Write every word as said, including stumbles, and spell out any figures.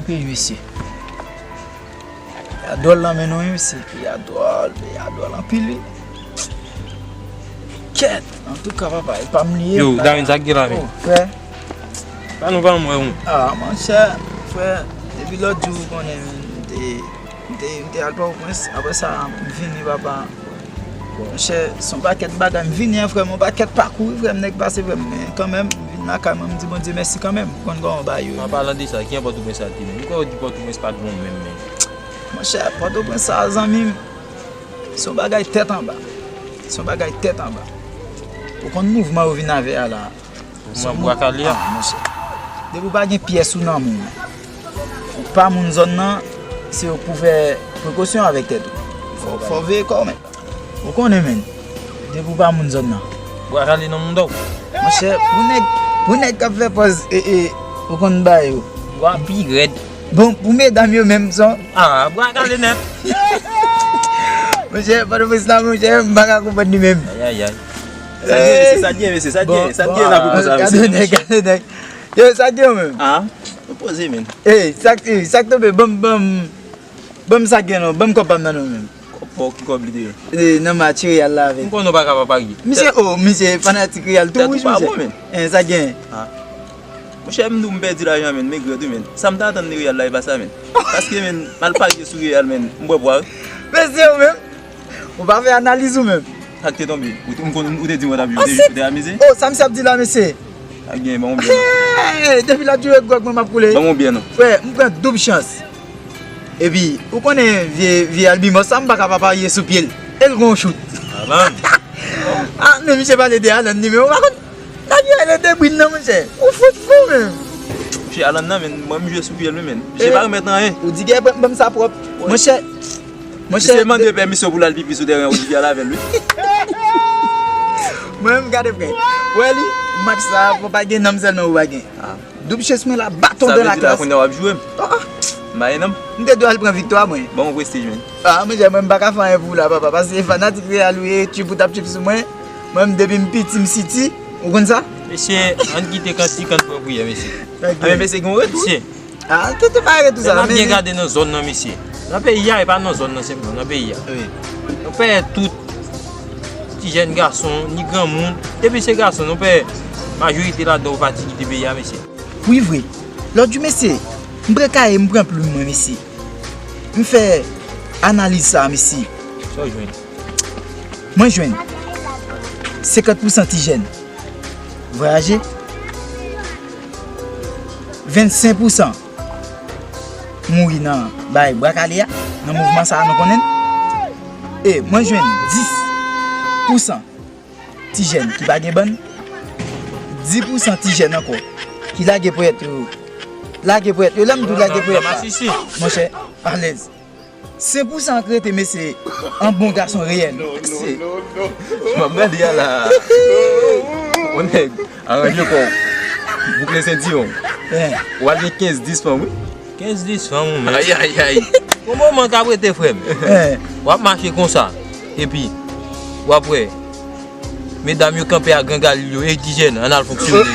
Peyi, mesye. Peyi a dwòl nan men nou, wi, mesye. Peyi a dwòl, peyi a dwòl anpil, wi. Kèt! Antouka, papa, e pa m li ye. Yo, Darwin, sa k gen la, men? Oh, frè. Pa nou, pa nou, mwen, wi. Ah, monchè, frè, depi lòt jou, ou konnen, men, m te, m te, m te al Pòtoprens. Apre sa, m vini, papa. Monchè, se yon pakèt bagay. M vini an, frè m, yon pakèt pakou, wi, frè m, nèg pase, frè m, men kanmenm, m vin lakay mwen, m di Bondye mèsi kanmenm. Ou konn kòman bagay yo ye. An palan de sa, ki enpòt ou pran sa te menm? M kwè ou di Pòtoprens pa t bon menm, men. Monchè, Pòtoprens sa, zanmi m, se yon bagay tèt anba. Se yon bagay tèt anba. Ou konn mouvman yo vin avè a la? Mouvman bwa kale a? Ah, monchè. Depi w pa gen pyès ou nan men w, ou pa moun zòn nan, se pou fè prekosyon avèk tèt ou. Fò, fò w veye kò w, men. Ou konnen, men. Depi w pa moun zòn nan. Bwa kale nan mouda w. Monchè, pou nèg, pou nèg k ap fè pòz, e, e, ou konn bagay yo. Bwa pi rèd. Bon, pou medam yo menm, son. Ah, bwa kale nèt. Monchè, Pòtoprens la, monchè, m pa ka konprann li menm. Ayayay. Sa gen, mesye, sa gen, mesye, sa gen, sa gen la pou konsa, mesye. Gade nèg, gade nèg. Yo, sa gen menm? Ah, nou poze, men. Ey, sa, ey, sa k tonbe, ban m, ban m, ban m sa gen non, ban m kòb pa m nan non menm. Kòb pa w, ki kòb li te ye? E, nan match Real la avèk. M konnen w pa ka pa parye. Misye, oh, misye fanatik Real tou wouj, misye. Tèt ou pa bon, men. Eh, sa gen? Ah. Monchè, m di w m pèdi lajan, men, m regrèt wi, men. Sa m ta atann de Real la, e pa sa, men. Paske, men, m al parye sou Real, men, m bwè bwa wi. Mesye, ou menm? Ou pa fè analiz ou menm? Sa k te tonbe? Ou te, m konn, ou te di mwen w t ap jwe, ou te, ou te amize? Oh, sa misye ap di la, mesye? Sa k gen, ban m yon byè non. Hey, depi l ap jwe gwòg, mwen m ap koule. Ban m yon byè non. Frè, m pran doub chans. Epi, ou konnen vye, vye albimòs sa, m pa ka pa parye sou pye l. E l gon chout. Alan. Ah, men misye pale de Alan, li, men ou pa konn. Daniel e De Bruyne nan, monchè. Ou fout fou, men. Monchè, Alan nan, men, mwen, m jwe sou pye l, wi, men. Misye pa remèt anyen. Ou di gen ban m sa pwòp. Monchè, monchè. Misye mande pèmisyon pou l al pipi sou tèren, ou di al avè l, wi. Mwen, m gade, frè. Wè li, match sa, fò pa gen nanm sèlman ou pa gen. Ah. Doub chans mwen la, baton dan la klas. Sa vle di la, kounye a w ap joure m. Ah, ah. M pa gen nanm. M te dwe al pran viktwa, mwen. Ban m yon prestij, men. Ah, monchè, mwen, m pa ka fè anyen pou ou la, papa, paske fanatik Real ou ye, tchip ou t ap tchip sou mwen. Mwen, m, depi m piti, m City. Ou konn sa? Mesye, ann kite kantik, ann pran priyè, mesye. Ok. Ah, men mesye, gen yon retou. Mesye. Ah, kite pa retou sa, men. Lè n ap byen gade nan zòn nan, mesye. Nan peyi a, e pa nan zòn nan sèlman, nan peyi a. Wi. Nou pè tout ti jèn gason, ni granmoun. Depi se gason, nou pè majorite ladan yo pati kite peyi a, mesye. Wi vre. Lòt jou, mesye, m pran kaye, m pran plim mwen, mesye. M fè analiz sa, mesye. Sa w jwenn? Mwen jwenn senkant pousan ti jèn vwayaje, vennsenk pousan mouri nan bay bwa kale a, nan mouvman sa a nou konnen l. E mwen jwenn dis pousan ti jèn ki pa gen bann, dis pousan ti jèn ankò ki lage ponyèt yo. Lage ponyèt yo, lè m di w lage ponyèt la, monchè, alèz. Senk pousan k rete, mesye, an bon gason reyèl. Mesye, m ap gade a la. Yon nèg, aranje kò w, boukle sentiwon w. Ou al gen kenz dis fanm, wi. Kenz dis fanm, wi, men. Ay, ay, ay. Yon moman k ap rete, frè m. W ap mache konsa, epi w ap wè medam yo kanpe ak gran galil yo, e ti jèn, ann al fonksyone.